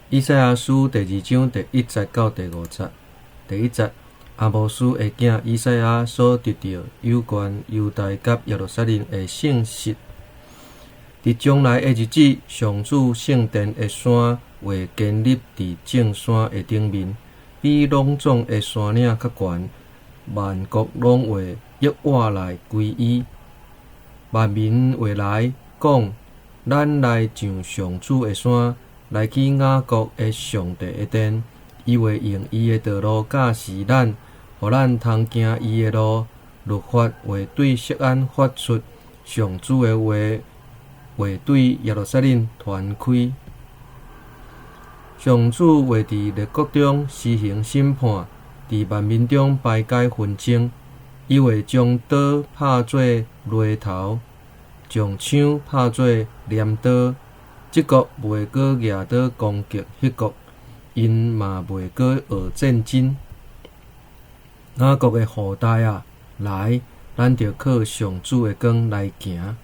以賽亞書第二章第一節到第五節。第一節，亞摩斯的囝以賽亞所得著有關猶大佮耶路撒冷的信息。佇將來的日子，上主聖殿的山會堅立佇眾山的頂面，比攏總的山嶺較懸，萬國攏會躍倚來歸依。萬民會來講：咱來上上主的山，來去雅各的上帝的殿。伊會用伊的道路教示咱，予咱通行伊的路。律法會對錫安發出，上主的話會對耶路撒冷傳開。上主會佇列國中施行審判，佇萬民中排解紛爭。伊會將刀拍做犁頭，將槍拍做鐮刀。這國袂閣舉刀攻擊彼國，𪜶嘛袂閣學戰爭。雅各的後代啊，來，咱著靠上主的光來行。